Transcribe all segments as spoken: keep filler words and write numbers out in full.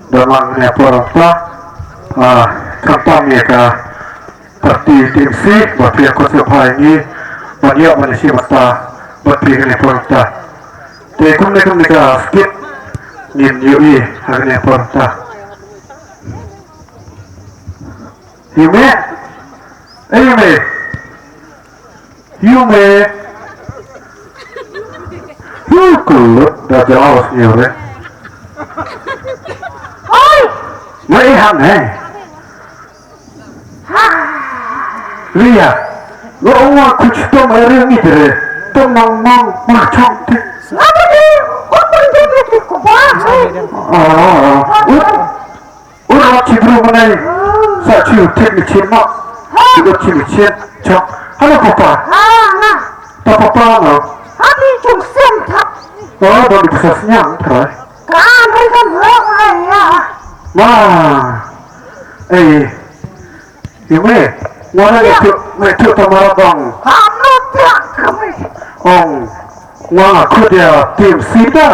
Don lang ne por ta. Ah, khamtam ïa ka parti T M C ba phi ïa kut sngewbha ïa ngi ban ïoh ban ïashim bynta bad phi kane por ta. Te kumne kumne ka skit ngin ïohi ha kane por ta. Ïa me. Ïa me. Ïa me. Ïa kulut da jaw sñiaw re. Oi. Me ihan eh. Lia. Lo ong wa kuch tom eri ngi tere. Tom nong nong ma chong te. Apa ni? Kau pun dia dia kau bah. Ah. Ut. Ura chi bru manai. Sa chi u thik ni chin ma. Chi u chi ni chin. Chok. Halo papa. Ah, na. Ta papa no. Hati chung sem thak. Oh, don di pusas nyang trai. Kan ri kan lok ai ya. Ma. Eh. Ïa me. Ngwana me tu me tu tamara bang. Hano tiak kami. Ong. Nga nga khut ïa T M C ta.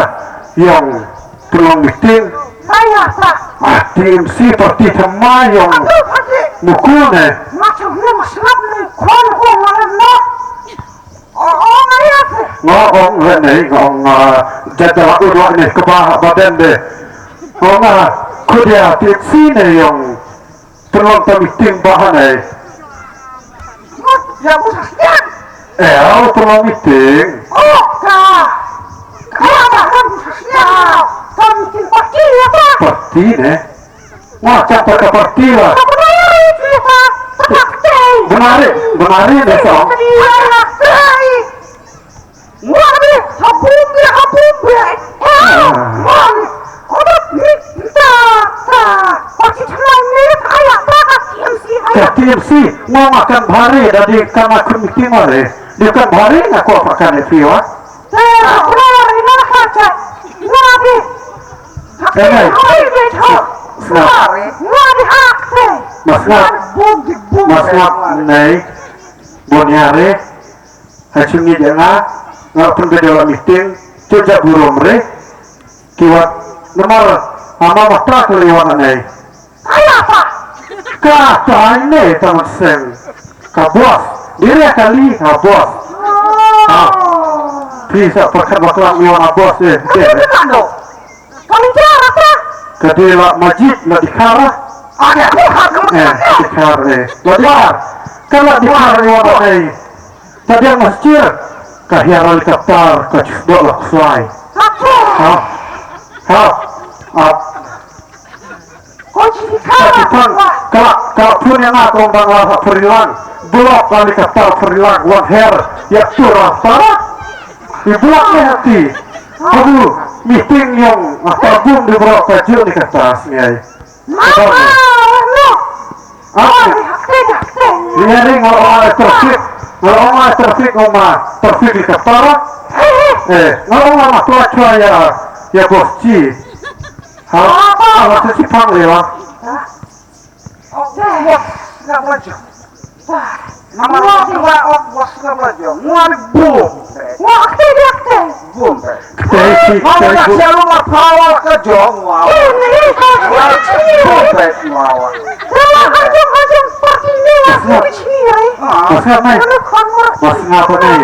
Yong pynlong meeting. Saya sa. Ah, T M C parti thymmai yong. Aduh, parti. Mukul ne. Macam ni masalah ni kon kon malam no. Oh, oh, ngaya sa. Nga ong re ne, nga ong, ah, jada la ur la ne kaba ba den de. Ong nga khut ïa T M C ne yong. Pynlong ta meeting ba hanai. Mut, ya mut, ya. Eh, au pynlong meeting. Oh, ka. Ka ba han, ya. Ta meeting parti ya ba. Parti ne. Wah, chapa ka parti la. Ka ba ya, ya, ya, parti. Benari, benari ne so. Parti ya, ya, parti. Ngwani, ha bum bia, ha bum bia. Eh, ngwani. Obat ni, ta, ta. Pati thanai ni, aya, ta ka T M C, aya. Ka T M C, ngwa ma kan bhari, da di kan ma khun miti ma re. Di kan bhari, nga ko pa kan e piwa. Eh, ngwani, na ka cha. Ngwani. Eh, ngai. Hai, be tho. Ngwani. Ngwani, hak te. Mas ngap. Bum di bum. Mas ngap, nai. Bon yare. Ha chungi janga nga pun ka jala meeting. Chuja burom re. Kiwat namar ama mata kali wana nei. Ayapa. Ka ta ne tamat seng. Ka bos. Dire kali ha bos. Ha. Please apa khat bakla wana bos eh. Kami cara apa? Kade la majid la dikhara. Ada aku harus. Eh, dikhara eh. La dikhara. Kala dikhara wana nei. Tadiang masjid ka hiar helikopter ka chisdok la kswai. Ha? Ha? Ap. Ka chipang ka ka phun yang aku bang la ha Purilang. Blok helikopter Purilang wan her ya turah para. Di blok ni hati. Abu meeting yang aku bum di blok ka juni ka tas ngai. Mama, no. Ah, ni ni ngoro ma traffic, ngoro ma traffic ngoma traffic di kapara. Eh, ngoro ma ma tua tua ya ya bos ji. Ha, ha, tu si pang lewa. Oke, ya, nggak maju. Nama lo tua ok bos nggak maju. Ngwan bu. Wah, akte dia akte. Bumpe. Ktei shi, ktei shi. Selalu ma power ka jong wa. Bumpe, ma wa. Mas ngap nai. Mas ngap nai.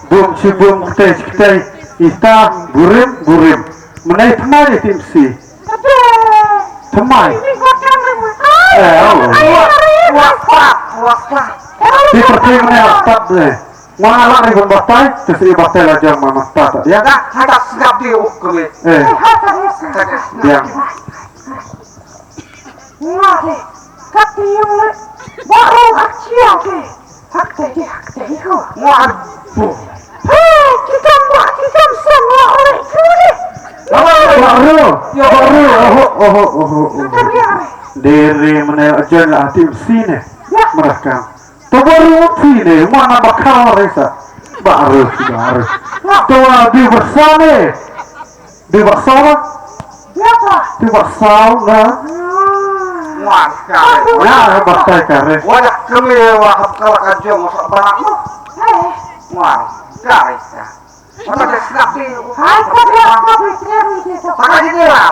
Bum shi bum ktei shi ktei. Ita burim burim. Menai tmai tim si. Tmai. Eh, oh. Wah, wah, wah. Di perti menai start deh. Nga la ri ban batai, te si batai la jong ma mata ta dia. Dah, hadas ngap di uk kami. Eh. Dia. Nga de, kat yung le, ba ong ak chia ke. Hak te di, hak te di ko. Nga bu. He, kikam ba, kikam sem, nga ong le, kuli. Baru, baru, oho, oho, oho, oho. Diri menai ajan la tim sini. Ya. Merakam. To baru ti ne, mana bakal resa. Baru, baru. To di bersama. Di bersama. Di bersama na. Wah, kare. Ya, bersama kare. Wala kami wa hap kala kajong masak barak no. Wah, kare sa. Mata dia snap ni. Hai, kau dia snap ni, kau dia ni, kau dia. Pakai sini lah.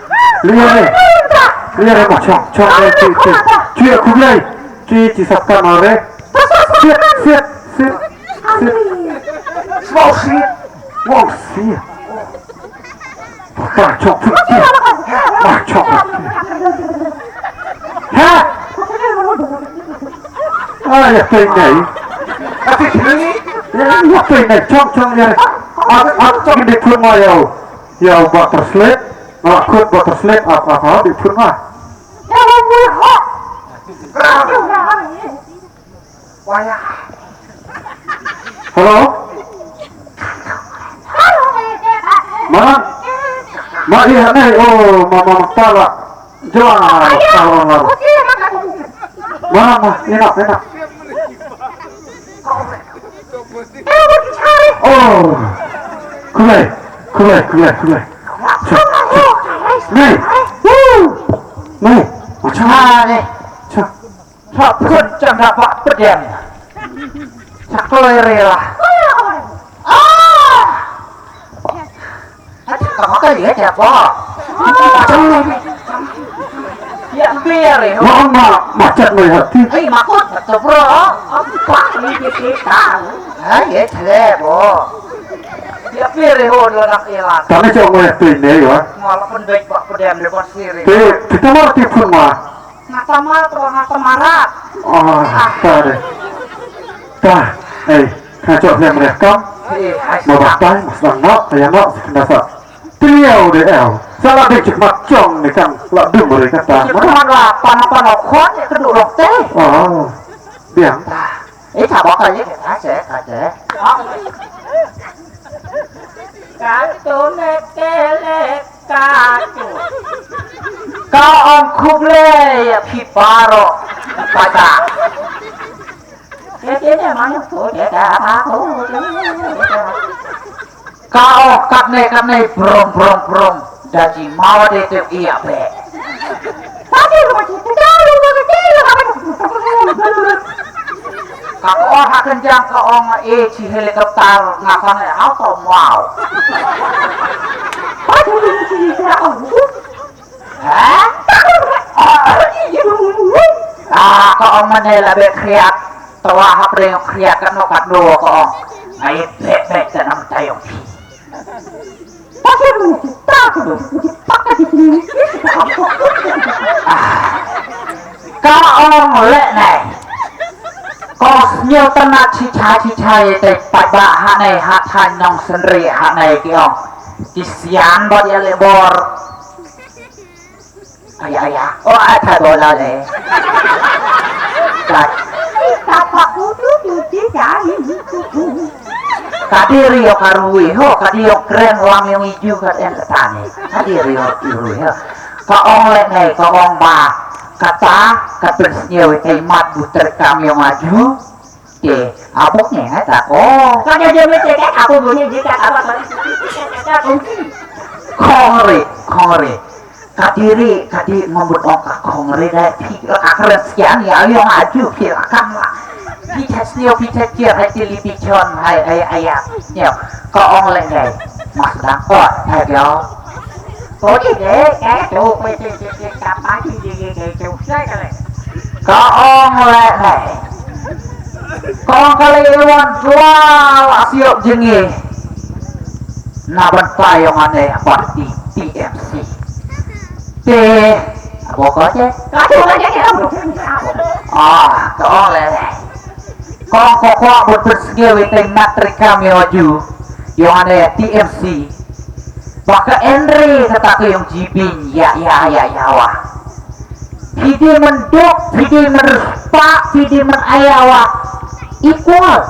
Liare. Liare ma chong, chong re, chi, chi. Chi ya khublei. Chi, chi sap ka ma re. Sit, sit, sit, sit. Wow, sit. Wow, sit. Ma chong, sit, sit. Ma chong. Ha? Ah, ya pei nei. Ya, ya pei nei, chong, chong, ya. Ah, ah, chong, di phun ma yau. Yau ba terslip. Ngakut ba terslip, apa, apa, di phun ma. Hello? Mana? Ma, iya, nei, oh, ma, ma, ma, tala. Jom, ma, ma, tala, ma. Mana, ma, ina, ina. Oh, kulai, kulai, kulai, kulai. Cha, cha. Nei, woo, nei, ma cha, nei, cha. Hap kun chang da ba pdiang. Sa kloi rela. Ah! Ati ka maka ye cha ba. Ya biar eh. Wa ma ma chat mai hati. Ai makut betul bro. Apa ni kita? Ai ye chle bo. Ya biar eh ho lo nak elan. Tane chong mai hati ne wa. Malah pun baik bak pdiang de pasir. Te kita mau ti phun ma. Nga tama to nga tama rat. Ah, ta de. Ta, eh, ka chok lem reh kam. Eh, hai. Ma ba tai, mas lang no, aya no, sikna sa. Triau de el. Sa la de chik mat chong ni kan, la dum re kata. Chik mat la, pan pan o khon, ya kedu lok te. Oh, biang. Ta. Eh, ka ba ka ye, ka che, ka che. Ka tu ne ke le. Ka ong khublei ïa phi baroh. Pata. Ka ong katne katne brom brom brom. Da ji mawa de te ïa be. Ka ong ha kynjang ka ong e chi helicopter nga pang e hau to mau. Ha? Ah, ka ong mane la be khriat. Tawa hap reng khriat ka no ka no ka ong. Ngai be be ka nam tayong phi. Ka ong leh ne. Ko sñiaw tana chicha chicha ye te pat ba ha ne ha thain nong sendri ha ne ki ong. Ki sian bot ya le bor. Aya aya. O ata bola le. Kat. Ka dei ri ïa ka rui ho, ka dei ïa kren lang ïa iju ka en ka tani. Ka dei ri ïa ka rui ho. Ka ong leh ngai, ka ong ba kata ka pynsñiaw ïa ka mat bu treikam ïa nga ju. Te abok ne ngai ta ko. Ka dei dei te ka ko bu ne ji ka ka ba. Khongre, khongre. Ka diri, ka di ngam bud ong ka khongre dei phi ka Kristian ïa ïong aju phi la kam la. Phi cha sñiaw phi cha kiar hai television hai hai aya. Sñiaw ka ong leh ngai. Mas dang ot hai biaw. Ko di de ka tu ko ti ti ti ka pa ti di di de tu sai ka le. Ka ong leh ngai. Ka ong ka le wan dua la siok jngi. Na ban pa ïong ane parti T M C. Te abo ko che. Ah, ka ong leh. Kong ko ko bun pynsngew ite mat treikam ïa ju. Ïong ane T M C. Ba ka Henry kata ka ïong jibin ïa ïa ïa ïa wa. Phi dei mendok, phi dei mer Pak pidi men aya wa equal.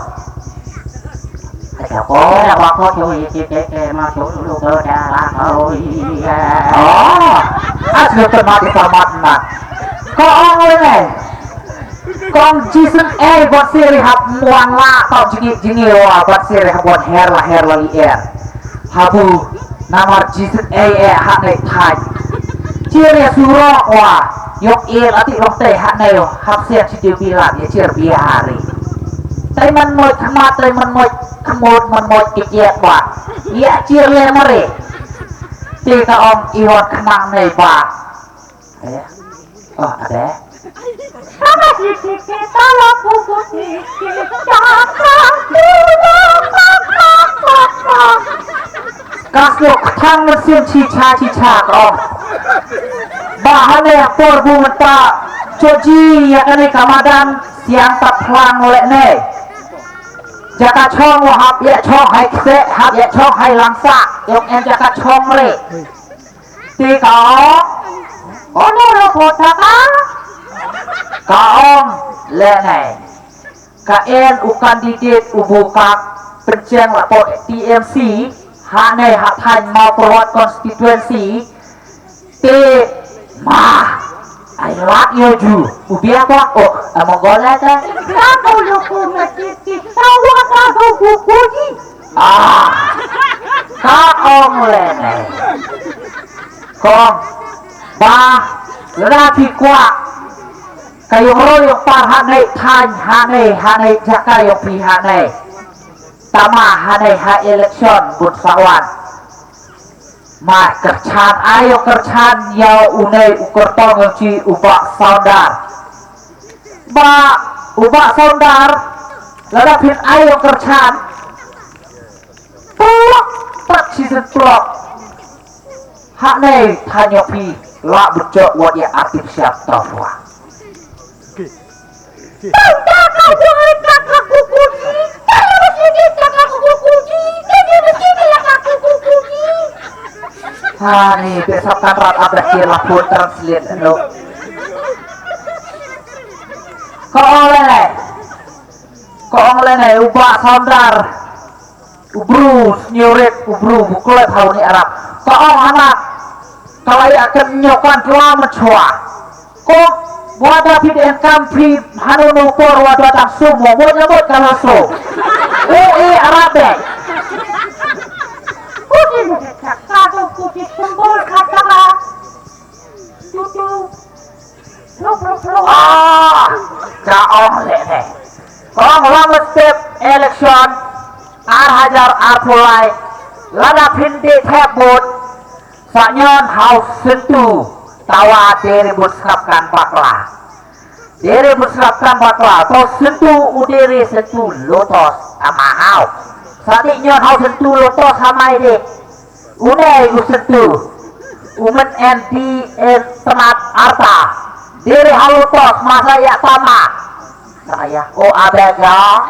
Ada ko ya wa ko tu iti tete ma tu lu ko da la ko iya. Oh, as lu termati format na. Ko ong le ne. Kong Jason A buat siri hap muan la tau jingi jingi wa buat siri hap buat her la her la li er. Habu namar Jason A e ha ne thai. Ciri surok wa yok ir ati long te ha ne yo hap siang si tiu bilat ya cir biari. Tai man moi khmat tai man moi khmut man moi kikiat wa ya cir le mare. Ti ka ong iwan khnang ne ba. Eh? Oh, ada. Kasuk thang mesin chicha chicha ko. Bahane por bu menta choji ya kane kamadan siang ta phlang le ne. Jaka chong wa hap ya chong hai kse hap ya chong hai langsa. Yok en jaka chong re. Ti ka ong. Ono ro pota ka. Ka ong le ne. Ka en u candidate u bu ka pencheng la po T M C ha ne ha thaiñ Mawkyrwat constituency. Te ma ai lak yo ju u bia kwak o amo gole te. Ka ko lo ko ma ti ti ka wa ka ko ku ku ji. Ah, ka ong le ne. Kong ba lada phi kwah ka yung ro yung par ha ne thaiñ ha ne ha ne jaka yung phi ha ne. Tama ha ne ha election bun sawan. Ma kyrchan ayo kyrchan ya une u kyrtong yung chi u ba Saundar. Ba u ba Saundar lada phin ayo kyrchan. Plok pat chi sen plok. Ha ne thanyo phi la bujok wat ya artificial tafwa. Ha ni besok kan rat ada kira pun translate lo. Ko oleh, ko oleh ne ubah Saundar. Ubru sniurit ubru buklep hau ni Arab. Ka ong anak kala ya ken nyokan tla mechwa. Ko wada phi den kam phi hanu no por wada dang sumo mo nyabot kala so. O e Arab dek. Kutin kata kutin sembol kata. Tutu. Pluk pluk pluk. Ah, ka ong leh ne. Kong lama step election ar hajar arphew lai lada phin dih thep vote sa ñion haw sentu tawa deri bun skap kan bakla. Deri bun skap kan bakla to sentu u deri sentu lotos ama haw. Sa dih ñion haw sentu lotos amai dih. Une u sentu u men en di en tnat arta. Diri halutos masa ya tama. Saya o abega.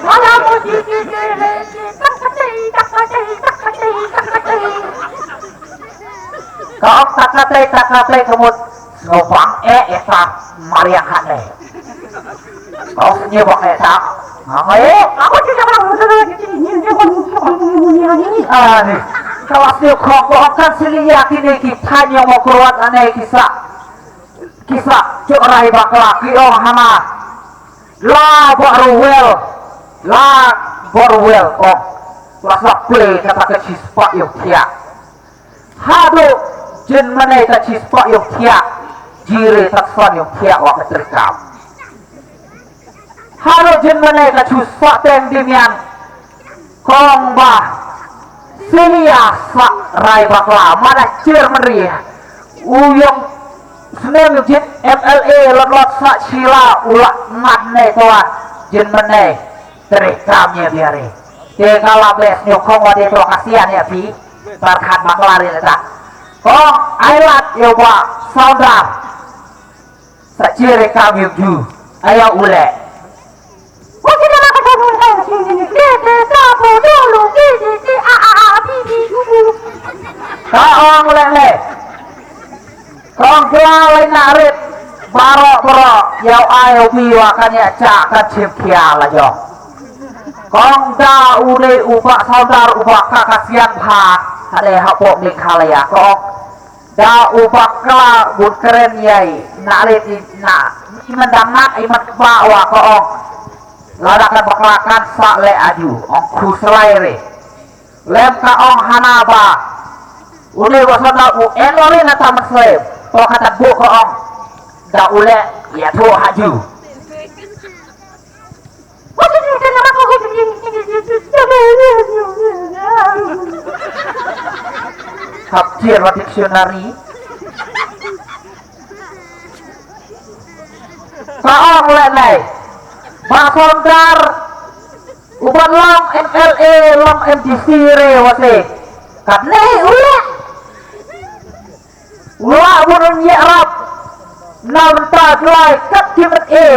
Ala mo di di di di tak kati tak kati tak kati tak kati. Ka ok tak kati tak kati kemut ngobang e eta mariang hane. Kau senyum bang eta. Ngai. Aku tidak mau. Ah ni. Kalau setiap kelompok kan sili yakin ni kita yang mau keluar aneh kisah. Kisah cok rai bakla ki ong hana. La baru wel. La baru wel ong. Lasa play kata ke sispak yang tiak. Haduh jin mane ka chi spah yung thiah. Jire tak san yung thiah wa ka trikam. Haduh jin mane ka chu sa teng dimian. Kong ba silia sa rai bakla mana chir meri. U yung snem yung jit M L A lot lot sa chila ula ngat ne tuan jin mane. Trikam ye biari. Te kala bes nyo kong wa de to kasian ya pi. Tar khat bakla ri leta. Kong ai lat yo ba saudar. Sa chere kam yo ju. Aya ule. Wa ki na ka ta nun ka sini ni. Te te ta po do lo ki ki ki a a a pi pi ju ju. Ka ong le le. Kong kla lai na rit. Baro baro. Ïa u ai u bi wa kan ïa cha kan chim khia la jong. Kong da u dei u Bah Sawdar u ba ka ka sian bha. Hade ha pok Meghalaya kong. Da u bakla bun kren ïai na re ti na. I man dang nak i man ba wa kong. Lada kan bakla kan sa le aju ong khu slai re. Lem ka ong hana ba. Une wa sa da u en lori na ta maslem. To kata bu ka ong. Da u le ya thu haju. Hap tiar wa dictionary. Ka ong le nai. Ba Sawdar. U ban long M L A, long M D C re wa se. Kat nei u le. U la bun ïarap. Na bynta klai kat ki met e.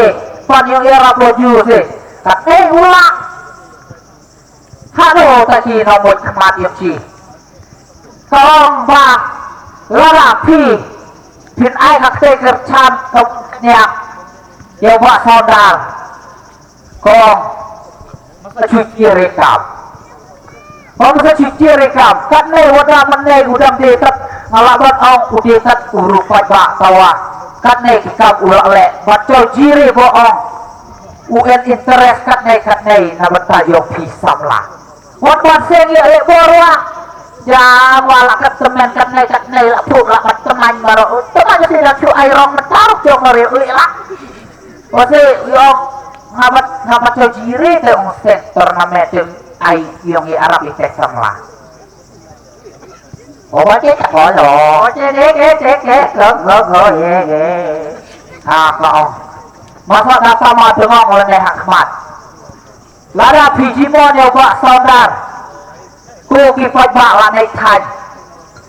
Pan ïong ïarap lo ju se. Kat nei u la. Hano ta ki na mut khmat ïong chi. Ka ong ba. Lada phi. Phin ai ka kte kyrchan ka nia. Ïa ba Sawdar. Kong, masa chuti rekam. Kong, masa chuti rekam. Katne wada mane udam de tat ngala ban ong u de tat uru pat ba tawa. Katne ki kam u la le. Bat chau jiri bo ong. U en interest katne katne na bata yo phi samla. Wat bat seng ye le borwa. Jam wala kat temen katne katne la puk la bat teman maro. Teman si la chu ai rong metar chong mari uli la. Ose yong ngabat ngabat chau jiri te ong sektor name te ai yong i Arab i tek samla. Oba ke ta kolo. Oche de ke te ke go go go ye ye. Ha ka ong. Masa data ma dengong oleh ne hakmat. Lada Fiji mon ya ba Sawdar. Ko ki pat ba la ne thai.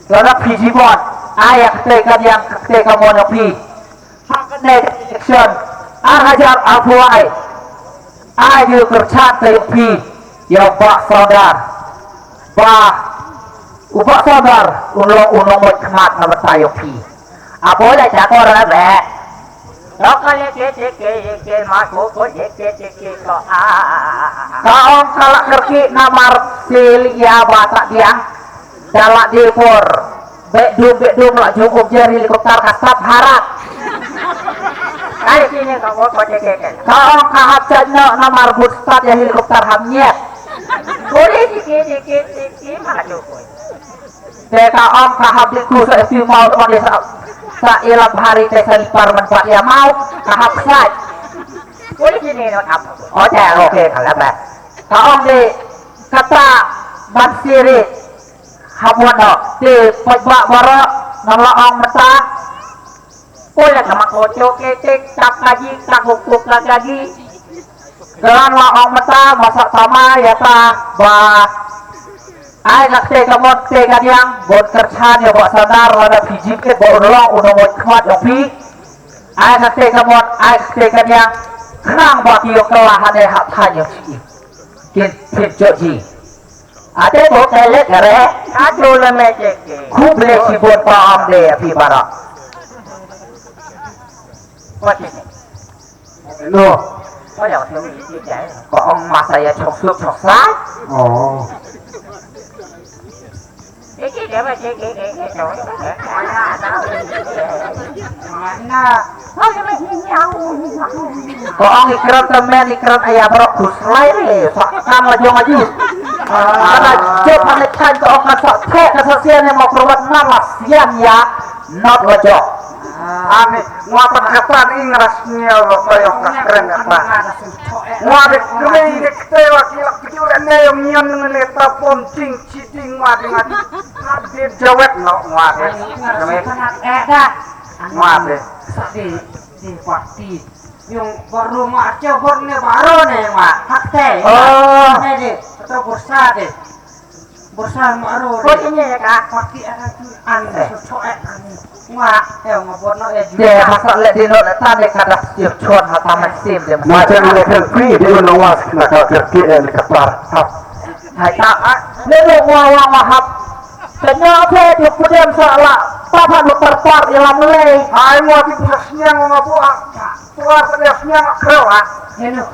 Lada Fiji mon. Ai ya kete ka yang kete ka mon ya phi. Hakane election ar hajar arphew lai. Ai ïa kyrchan te ïa phi ïa u Bah Sawdar. Bah u Bah Sawdar un long u nongwei khmat na bynta ïa phi. Abo la cha ko ra be. Lokale ke ke ke ke ma ko ko ke ke ke ko a. Ka ong ka la kyrkieh namar sil ïa ba ta biang. Da la dei por. Beh dum beh dum la jong uk jer helikopter ka sap harat. Ai sini ka ko ko ke ke. Ka ong ka hap chai no namar but start ya helikopter ham nyet. Boleh sikit sikit sikit mana tu. Te ka ong ka hap di ku sa esti mau ko de sa sa ila hari te sa lipar man pat ya mau ka hap sai. Boleh sini no apa. Oh, okay, kalau bah. Ka ong de kata ban siri. Hap wan noh te paidbah baroh ngam la ong mynta. Ko la ka ma ko cho ke te tak kaji tak huk huk la kaji. Ka la ong mynta masa tama ïa ta ba ai ka te ka mon te ka diang bot kyrchan ïa ba sadar lada Fiji ke ba un long un ong khmat ong phi. Ai ka te ka mon ai ka te ka diang khnang ba ki ong ka la hane hap than ïa phi. Kin phin cho ji. Ate bo kele kare. Atu le me ke ke. Khub le ki bon pa am de phi bara. What is it? No. Ko ya tu ni ti jai. Ko ong masa ya chok suk chok sa. Oh. Eki dia ba ke ke ke ke. Na. Ko ong ikrat temen ikrat aya barok khuslai ni. Sa kam la jong aju. Kada jop ane kan ko ong kan sa the ka sa sia ne mo krobat na la sian ya. Not la jop. Ane ngwa pat katan ing ras nial lo ko yong ka kren ka pa. Ngwa de kmei de kte wa ki lak kjur ne yong nyan ne ta pom ching chi ding ngwa de ngwa de. Ngwa de jawet no ngwa de. Kmei. Ngwa de. Sa de de parti. Yung baru ma acha bor ne baru ne ma hakte. Oh. Ne de to bursa de. Bursa ma aro. Ko ini ya ka. Parti ada tu an so eh an. Ngwa eh ma bor no eh. De hasa le de no le ta de kada sir chon ha ta ma sim de. Ma chen le kan free de no was na ka kerti eh le ka par. Hai ta. Le no wa wa ma hap. Tanya pe tu pudem sa la. Papa no par par ïa la mlei. Ai mo di pha sniang ma bu a. Tuar sa dia sniang a krau a. Hello.